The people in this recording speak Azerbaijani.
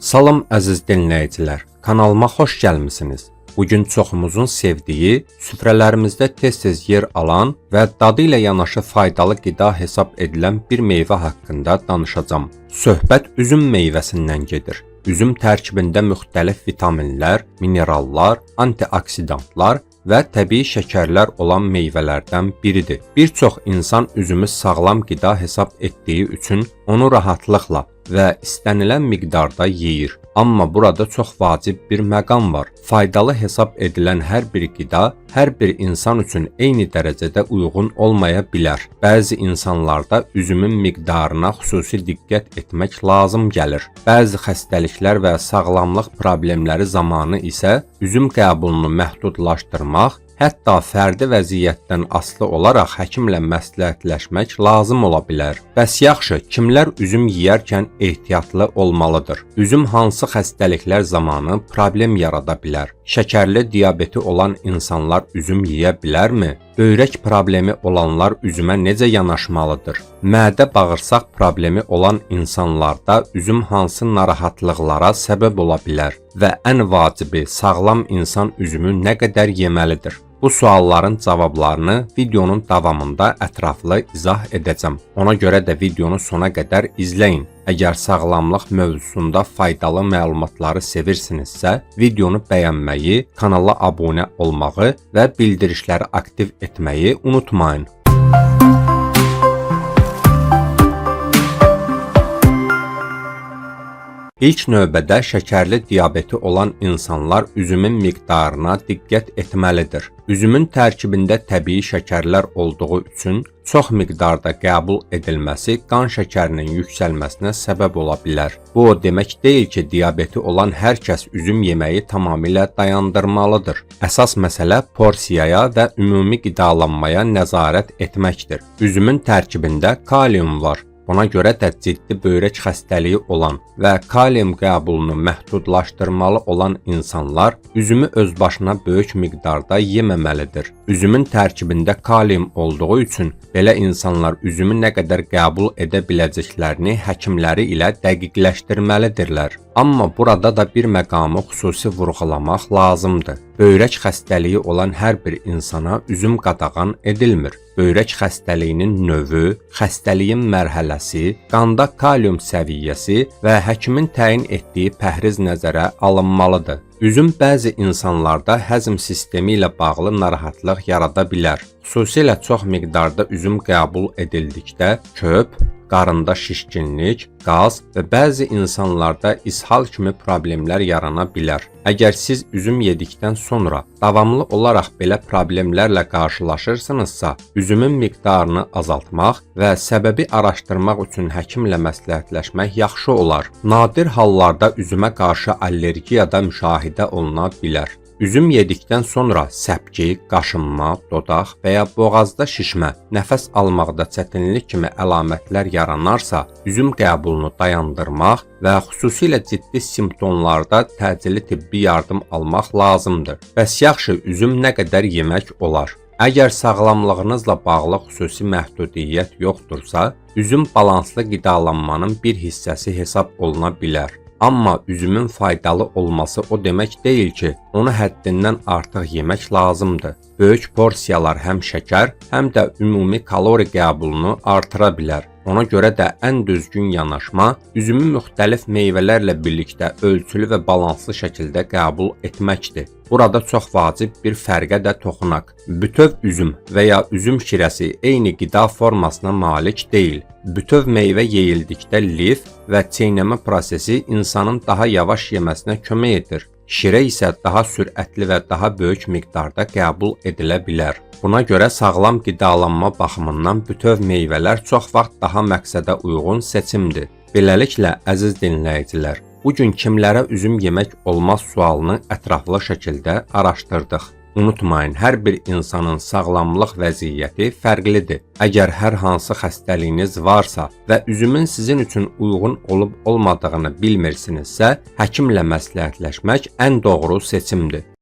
Salam əziz dinləyicilər, kanalıma xoş gəlmisiniz. Bugün çoxumuzun sevdiyi, süfrələrimizdə tez-tez yer alan və dadı ilə yanaşı faydalı qida hesab edilən bir meyvə haqqında danışacağam. Söhbət üzüm meyvəsindən gedir. Üzüm tərkibində müxtəlif vitaminlər, minerallar, antioksidantlar və təbii şəkərlər olan meyvələrdən biridir. Bir çox insan üzümü sağlam qida hesab etdiyi üçün onu rahatlıqla və istənilən miqdarda yeyir. Amma burada çox vacib bir məqam var. Faydalı hesab edilən hər bir qida hər bir insan üçün eyni dərəcədə uyğun olmaya bilər. Bəzi insanlarda üzümün miqdarına xüsusi diqqət etmək lazım gəlir. Bəzi xəstəliklər və sağlamlıq problemləri zamanı isə üzüm qəbulunu məhdudlaşdırmaq, hətta fərdi vəziyyətdən asılı olaraq həkimlə məsləhətləşmək lazım ola bilər. Bəs yaxşı, kimlər üzüm yeyərkən ehtiyatlı olmalıdır? Üzüm hansı xəstəliklər zamanı problem yarada bilər? Şəkərli diabeti olan insanlar üzüm yeyə bilərmi? Böyrək problemi olanlar üzümə necə yanaşmalıdır? Mədə bağırsaq problemi olan insanlarda üzüm hansı narahatlıqlara səbəb ola bilər? Və ən vacibi, sağlam insan üzümü nə qədər yeməlidir? Bu sualların cavablarını videonun davamında ətraflı izah edəcəm. Ona görə də videonu sona qədər izləyin. Əgər sağlamlıq mövzusunda faydalı məlumatları sevirsinizsə, videonu bəyənməyi, kanala abunə olmağı və bildirişləri aktiv etməyi unutmayın. İlk növbədə şəkərli diabeti olan insanlar üzümün miqdarına diqqət etməlidir. Üzümün tərkibində təbii şəkərlər olduğu üçün çox miqdarda qəbul edilməsi qan şəkərinin yüksəlməsinə səbəb ola bilər. Bu o demək deyil ki, diabeti olan hər kəs üzüm yeməyi tamamilə dayandırmalıdır. Əsas məsələ porsiyaya və ümumi qidalanmaya nəzarət etməkdir. Üzümün tərkibində kalium var. Buna görə də ciddi böyrək xəstəliyi olan və kalium qəbulunu məhdudlaşdırmalı olan insanlar üzümü özbaşına böyük miqdarda yeməməlidir. Üzümün tərkibində kalium olduğu üçün belə insanlar üzümü nə qədər qəbul edə biləcəklərini həkimləri ilə dəqiqləşdirməlidirlər. Amma burada da bir məqamı xüsusi vurğulamaq lazımdır. Böyrək xəstəliyi olan hər bir insana üzüm qadağan edilmir. Böyrək xəstəliyinin növü, xəstəliyin mərhələsi, qanda kalium səviyyəsi və həkimin təyin etdiyi pəhriz nəzərə alınmalıdır. Üzüm bəzi insanlarda həzm sistemi ilə bağlı narahatlıq yarada bilər. Xüsusilə çox miqdarda üzüm qəbul edildikdə köp, qarında şişkinlik, qaz və bəzi insanlarda ishal kimi problemlər yarana bilər. Əgər siz üzüm yedikdən sonra davamlı olaraq belə problemlərlə qarşılaşırsınızsa, üzümün miqdarını azaltmaq və səbəbi araşdırmaq üçün həkimlə məsləhətləşmək yaxşı olar. Nadir hallarda üzümə qarşı allergiya da müşahidə oluna bilər. Üzüm yedikdən sonra səpki, qaşınma, dodaq və ya boğazda şişmə, nəfəs almaqda çətinlik kimi əlamətlər yaranarsa, üzüm qəbulunu dayandırmaq və xüsusilə ciddi simptomlarda təcili tibbi yardım almaq lazımdır. Bəs yaxşı, üzüm nə qədər yemək olar? Əgər sağlamlığınızla bağlı xüsusi məhdudiyyət yoxdursa, üzüm balanslı qidalanmanın bir hissəsi hesab oluna bilər. Amma üzümün faydalı olması o demək deyil ki, onu həddindən artıq yemək lazımdır. Böyük porsiyalar həm şəkər, həm də ümumi kalori qəbulunu artıra bilər. Ona görə də ən düzgün yanaşma üzümü müxtəlif meyvələrlə birlikdə ölçülü və balanslı şəkildə qəbul etməkdir. Burada çox vacib bir fərqə də toxunaq. Bütöv üzüm və ya üzüm şirəsi eyni qida formasına malik deyil. Bütöv meyvə yeyildikdə lif və çeynəmə prosesi insanın daha yavaş yeməsinə kömək edir. Şirə isə daha sürətli və daha böyük miqdarda qəbul edilə bilər. Buna görə sağlam qidalanma baxımından bütöv meyvələr çox vaxt daha məqsədə uyğun seçimdir. Beləliklə, əziz dinləyicilər, bu gün kimlərə üzüm yemək olmaz sualını ətraflı şəkildə araşdırdıq. Unutmayın, hər bir insanın sağlamlıq vəziyyəti fərqlidir. Əgər hər hansı xəstəliyiniz varsa və üzümün sizin üçün uyğun olub olmadığını bilmirsinizsə, həkimlə məsləhətləşmək ən doğru seçimdir.